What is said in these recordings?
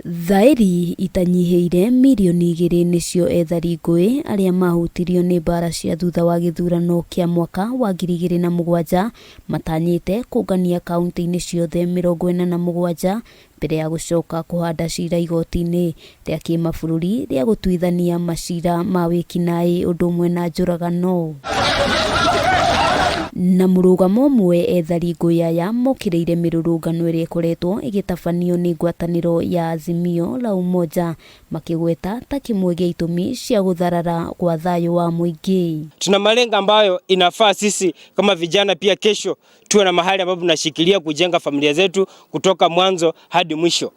Thaĩri itanyihĩire mirioni igĩrĩ nĩcio ethari ngũĩ arĩa mahutirio nĩ mbara cia thutha wa gĩthurano kĩa mwaka wa 2007 matanyĩte kũngania kauntĩ-inĩ ciothe 47 mbere ya gũcoka kũhanda cira igoti-inĩ rĩa kĩmabũrũri rĩa gũtuithania macira ma wĩkinaĩ ũndũ ũmwe na njũragano. Na mũrũgamo ũmwe ethari ngũĩ aya mokĩrĩire mĩrũrũngano ĩrĩa ĩkoretwo ĩgĩtabanio nĩ ngwatanĩro ya Azimio la Umoja makĩgweta ta kĩmwe gĩa itũmi cia gũtharara gwa thayũ wa mũingĩ. Tuna malengo ambayo inafaa sisi kama vijana pia kesho tuwe na mahali ambapo tunashikilia kujenga familia zetu kutoka mwanzo hadi mwisho.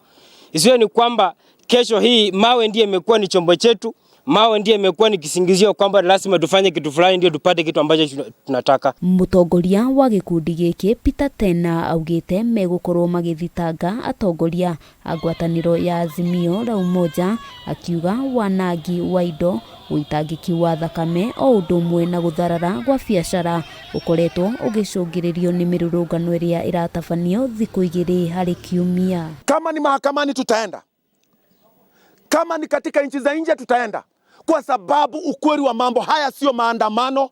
Isiwe ni kwamba kesho hii mawe ndiye imekuwa ni chombo chetu, mawe ndiye imekuwa ni kisingizio kwamba lazima tufanye kitu fulani ndio tupate kitu ambacho tunataka. Mũtongoria wa gĩkundi gĩkĩ Peter Tena augĩte megũkorwo magĩthitanga atongoria a ngwatanĩro ya Azimio la Umoja, akiuga wanangi wa indo, ũitangĩki wa thakame o ũndũ ũmwe na gũtharara gwa biacara ũkoretwo ũgĩcũngĩrĩrio nĩ mĩrũrũngano ĩrĩa ĩratabanio thikũ igĩrĩ harĩ kiumia. Kama ni mahakamani tutaenda, kama ni katika nchi za nje tutaenda, kwa sababu ukweli wa mambo haya sio maandamano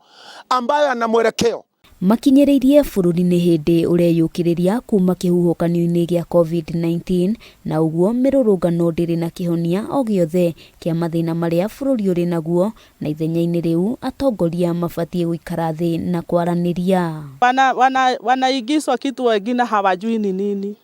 ambayo yana mwelekeo. Makinyĩrĩirie bũrũri nĩ hĩndĩ ũreyũkĩrĩria kuma kĩhuhũkanio-inĩ gĩa COVID-19 na ũguo mĩrũrũngano ndĩrĩ na kĩhonia o gĩothe kĩa mathĩna marĩa bũrũri ũrĩ naguo, na ithenya-inĩ rĩu atongoria mabatiĩ gũikara thĩ na kwaranĩria. Wanaingizwa wana kitu wengine hawajui ni nini,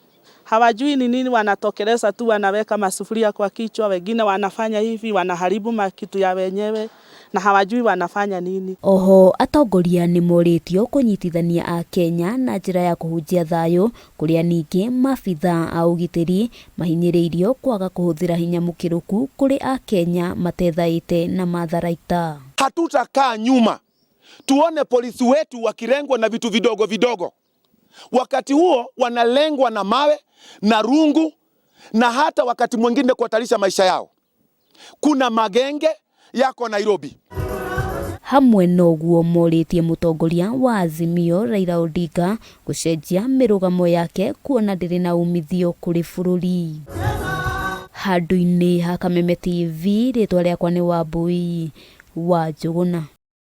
hawajui ni nini, wanatokeleza tu, wanaweka masufuria kwa kichwa, wengine wanafanya hivi, wanaharibu makitu ya wenyewe na hawajui wanafanya nini. Oho atongoria nĩ morĩtio kũnyitithania Akenya na njĩra ya kũhunjia thayũ, kũrĩa ningĩ maabithaa a ũgitĩri mahinyĩrĩirio kwaga kũhũthĩra hinya mũkĩrũku kũrĩ Akenya matethaĩte na matharaita. Hatutakaa nyuma tuone polisi wetu wakilengwa na vitu vidogo vidogo. Wakati huo wanalengwa na mawe na rungu na hata wakati mwingine kuhatarisha maisha yao. Kuna magenge yako Nairobi. Hamwe noguo morĩtie mũtongoria wa Azimio Raila Odinga gũcenjia mĩrũgamo yake kuona ndĩrĩ na umithio kũrĩ bũrũri. Handũ-inĩ ha Kameme TV, rĩtwa rĩakwa nĩ Wambui wa Njũgũna.